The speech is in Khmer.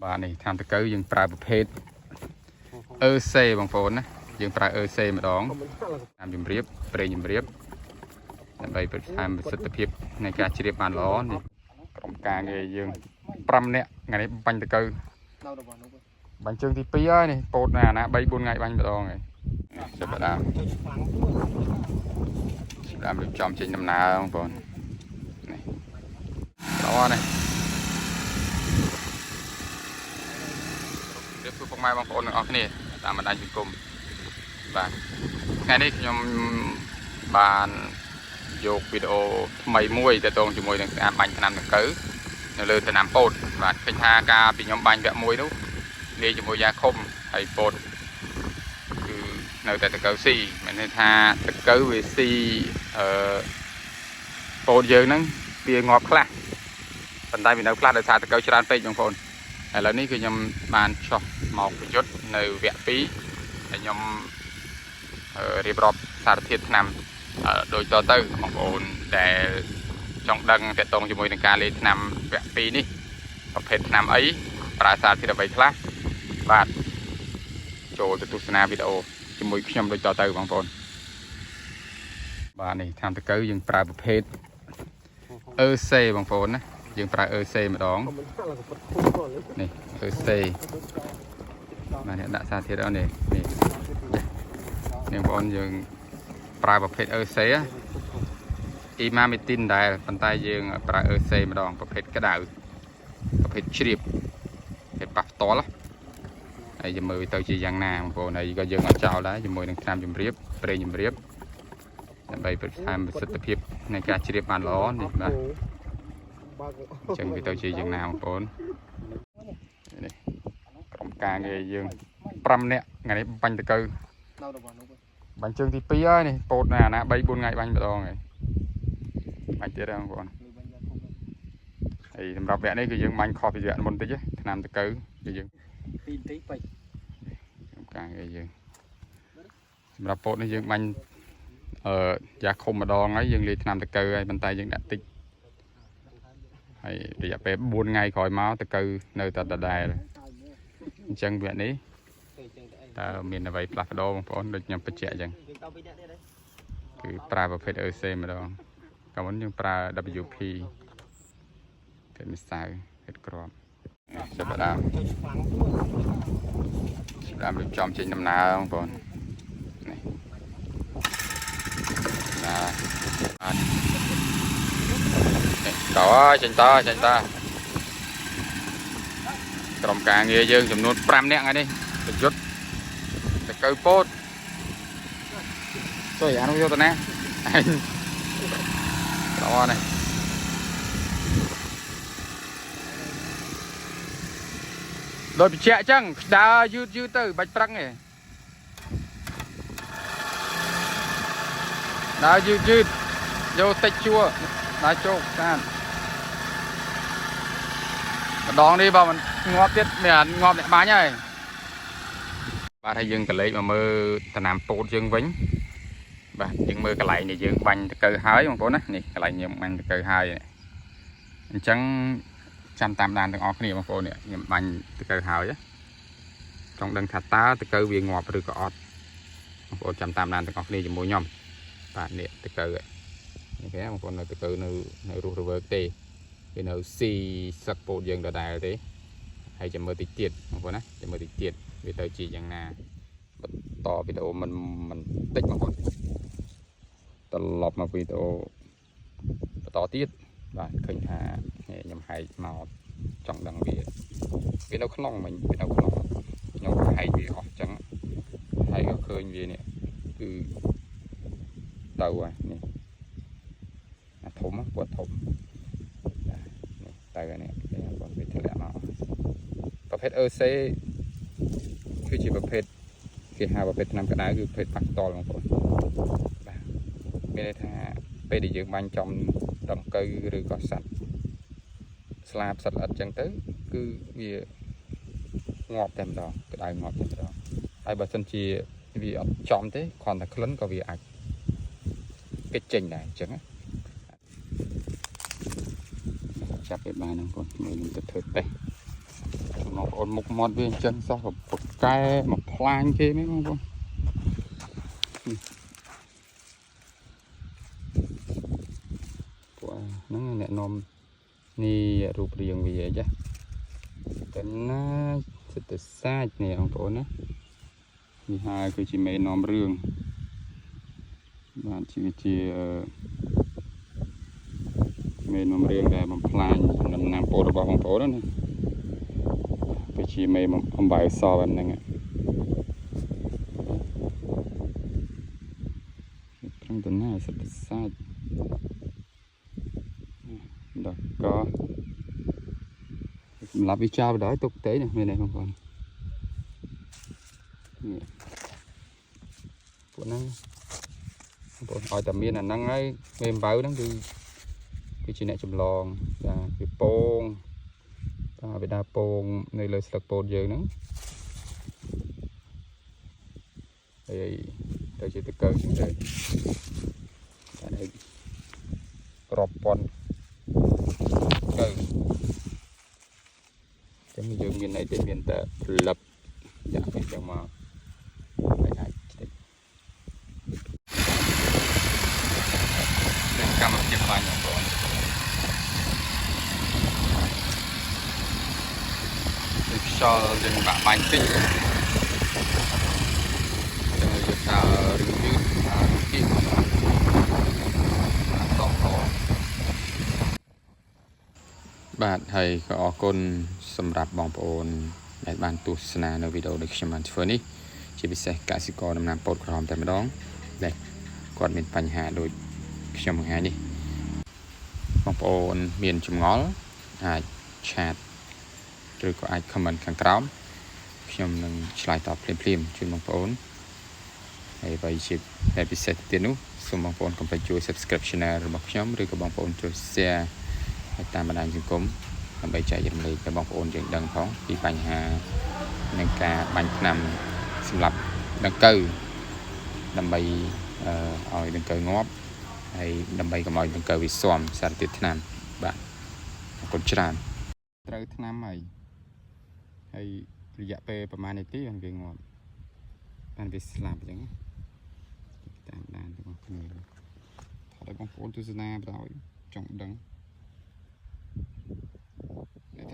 បាទនេះតាមតកៅយើងប្រើប្រភេទ EC បងប្អូនណាយើងប្រើ EC ម្ដងតាមជំរាបប្រេងជំរាបដើម្បីបន្ថែមប្រសិទ្ធភាពនៃការជ្រាបបានល្អនេះក្រុមការងារយើង5នាក់ថ្ងៃនេះបាញ់តកៅបាញ់ជើងទី2ហើយនេះពោតណាណា3 4ថ្ងៃបាញ់ម្ដងហើយចាប់ផ្ដើមចាប់ផ្ដើមរៀបចំចេញដំណើរបងប្អូននេះល្អណាស់ ជម្រាបសួរពុកម៉ែបងប្អូនទាំងអស់គ្នាតាមបណ្ដាញសង្គមបាទថ្ងៃនេះខ្ញុំបានយកវីដេអូថ្មីមួយទាក់ទងជាមួយនឹងការបាញ់ថ្នាំដង្កូវនៅលើថ្នាំពោតបាទឃើញថាការពីខ្ញុំបាញ់វគ្គមួយនោះលាយជាមួយយ៉ាខុំហើយពោតគឺនៅតែដង្កូវស៊ីមានន័យថាដង្កូវវាស៊ីអឺពោតយើងហ្នឹងវាងាប់ខ្លះប៉ុន្តែវានៅខ្លះដោយសារដង្កូវច្រើនពេកបងប្អូន ឥឡូវនេះគឺខ្ញុំបានចុះមកប្រយុទ្ធនៅវគ្គ2ហើយខ្ញុំរៀបរាប់សារធាតុថ្នាំដូចតទៅបងប្អូនដែលចង់ដឹងតកតងជាមួយនឹងការលេថ្នាំវគ្គ2នេះប្រភេទថ្នាំអីប្រើសារធាតុអ្វីខ្លះបាទចូលទៅទស្សនាវីដេអូជាមួយខ្ញុំដូចតទៅបងប្អូនបាទនេះថ្នាំតកៅយើងប្រើប្រភេទ EC បងប្អូនណាយើងប្រើ EC ម្ដង នេះ EC បាទនេះដាក់សារធាតុអស់នេះនេះនេះបងប្អូនយើងប្រើប្រភេទ EC អ៊ីម៉ាមីទីនដែរប៉ុន្តែយើងប្រើ EC ម្ដងប្រភេទក្តៅប្រភេទជ្រាបប្រភេទប៉ះផ្ទាល់ហើយយើងមើលវាទៅជាយ៉ាងណាបងប្អូនហើយក៏យើងអត់ចោលដែរជាមួយនឹងថ្នាំជំរាបប្រេងជំរាបដើម្បីបន្ថែមប្រសិទ្ធភាពនៃការជ្រាបបានល្អនេះបាទអញ្ចឹងវាទៅជាយ៉ាងណាបងប្អូននេះក្រុមការងារយើង5នាក់ថ្ងៃនេះបាញ់តកៅបាញ់ជើងទី2ហើយនេះពោតណាណា3 4ថ្ងៃបាញ់ម្ដងហើយបាញ់ទៀតហើយបងប្អូនហើយសម្រាប់វគ្គនេះគឺយើងបាញ់ខុសពីវគ្គមុនតិចថ្នាំតកៅគឺយើង ពីរទីពេច ក្រុមការងារយើងសម្រាប់ពោតនេះយើងបាញ់អឺយ៉ាខុំម្ដងហើយយើងលាយថ្នាំតកៅហើយប៉ុន្តែយើងដាក់តិចហើយរយៈពេល4ថ្ងៃក្រោយមកតកៅនៅតែដដែលអញ្ចឹងវគ្គនេះតើមានអ្វីផ្លាស់ប្ដូរបងប្អូនដូចខ្ញុំបញ្ជាក់អញ្ចឹងគឺប្រើប្រភេទ EC ម្ដងកាលមុនយើងប្រើ WP ភេទម្សៅភេទគ្រាប់ចាប់ផ្ដើមចាប់ផ្ដើមរៀបចំចេញដំណើរបងប្អូននេះណាបាទនេះតើចេញតចេញតក្រុមការងារយើងចំនួន5នាក់ថ្ងៃនេះប្រយុទ្ធតកៅពោតចុយអានោះយកទៅណាឯងល្អណាស់ ដោយបញ្ជាក់អញ្ចឹងដើរយឺតយឺតទៅបាច់ប្រឹងទេដើរយឺតយឺតយកតិចជួរដើរជោគស្អាតម្ដងនេះបើមិនងាប់ទៀតមានងាប់អ្នកបាញ់ហើយបាទហើយយើងកលេចមកមើលតំណាំពោតយើងវិញបាទយើងមើលកន្លែងនេះយើងបាញ់តកៅហើយបងប្អូនណានេះកន្លែងយើងបាញ់តកៅហើយអញ្ចឹង ចាំតាមដានទាំងអស់គ្នាបងប្អូននេះខ្ញុំបាញ់តកៅហើយចង់ដឹងថាតើតកៅវាងាប់ឬក៏អត់បងប្អូនចាំតាមដានទាំងអស់គ្នាជាមួយខ្ញុំបាទនេះតកៅនេះគេបងប្អូននៅតកៅនៅនៅរស់រវើកទេវានៅស៊ីសឹកពោតយើងដដែលទេហើយចាំមើលតិចទៀតបងប្អូនណាចាំមើលតិចទៀតវាទៅជាយ៉ាងណាបន្តវីដេអូមិនមិនតិចបងប្អូនត្រឡប់មកវីដេអូបន្តទៀតបាទឃើញថាខ្ញុំហែកមកចង់ដឹងវាវានៅក្នុងមិញវានៅក្នុងខ្ញុំហែកវាអស់ចឹងហើយក៏ឃើញវានេះគឺទៅហើយនេះអាធំពណ៌ធំនេះទៅហើយនេះបងវាធ្លាក់មកប្រភេទ EC គឺជាប្រភេទគេហៅប្រភេទថ្នាំក្តៅគឺប្រភេទប៉ាស្តលបងប្អូនបាទមានន័យថាពេលដែលយើងបាញ់ចំដង្កូវឬក៏សត្វស្លាបសត្វល្អិតចឹងទៅគឺវាងាប់តែម្ដងក្តៅងាប់តែម្ដងហើយបើសិនជាវាអត់ចំទេគ្រាន់តែក្លិនក៏វាអាចគេចចេញដែរអញ្ចឹងណាចាប់វាបានហ្នឹងបងមើលខ្ញុំទៅធ្វើតេស្ត បងប្អូនមុខមាត់វាអញ្ចឹងសោះក៏ពកែមកផ្លាញគេមែនបងប្អូននេះពួកហ្នឹងអ្នកនាំនេះរូបរាងវាអីចាតែណាសិតតែសាច់នេះបងប្អូនណានេះហើយគឺជាមេនាំរឿងបាទជាជាអឺមេនាំរឿងដែលបំផ្លាញដំណាំពោតរបស់បងប្អូនណា គឺជាមេអំបៅសបែបហ្នឹងប្រឹងទៅណាសិតតែសាច់ដល់កសម្រាប់វាចោលបណ្ដោយទុកទេនេះមានទេបងប្អូននេះពួកហ្នឹងបងប្អូនឲ្យតែមានអាហ្នឹងហើយមេអំបៅហ្នឹងគឺគឺជាអ្នកចម្លងបាទវាពង បាទវាដើរពងនៅលើស្លឹកពោតយើងហ្នឹងហើយទៅជាតកើជាងទៅបាទហើយក្របប៉ុនកើចឹងយើងមានអីទេមានតែផ្លឹបយ៉ាក់ទៅចឹងមកហើយអាចតិចនឹងកម្មវិធីបាញ់បងប្អូន គឺខ្យល់យើងបាក់បាញ់តិចចឹងយើងថារឿងយឺតអាគីតបតបាទហើយក៏អរគុណសម្រាប់បងប្អូនដែលបានទស្សនានៅវីដេអូដែលខ្ញុំបានធ្វើនេះជាពិសេសកសិករដំណាំពោតក្រហមតែម្ដងដែលគាត់មានបញ្ហាដូចខ្ញុំបង្ហាញនេះបងប្អូនមានចម្ងល់អាច chat ឬក៏អាច comment ខាងក្រោមខ្ញុំនឹងឆ្លើយតបភ្លាមៗជូនបងប្អូនហើយបើជាតែពិសេសទៀតនោះសូមបងប្អូនកុំភ្លេចជួយ subscribe channel របស់ខ្ញុំឬក៏បងប្អូនជួយ share ហើយតាមបណ្ដាញសង្គមដើម្បីចែករំលែកដល់បងប្អូនយើងដឹងផងពីបញ្ហានឹងការបាញ់ថ្នាំសម្រាប់ដង្កូវដើម្បីអឺឲ្យដង្កូវងាប់ហើយដើម្បីកុំឲ្យដង្កូវវាស៊ាំសារធាតុថ្នាំបាទអរគុណច្រើនត្រូវថ្នាំហើយ ហើយរយៈពេលប្រហែលនាទីបានវាងាប់បានវាស្លាប់អញ្ចឹងណាតាមដានទាំងអស់គ្នាថតឲ្យបងប្អូនទស្សនាបណ្ដោយចង់ដឹង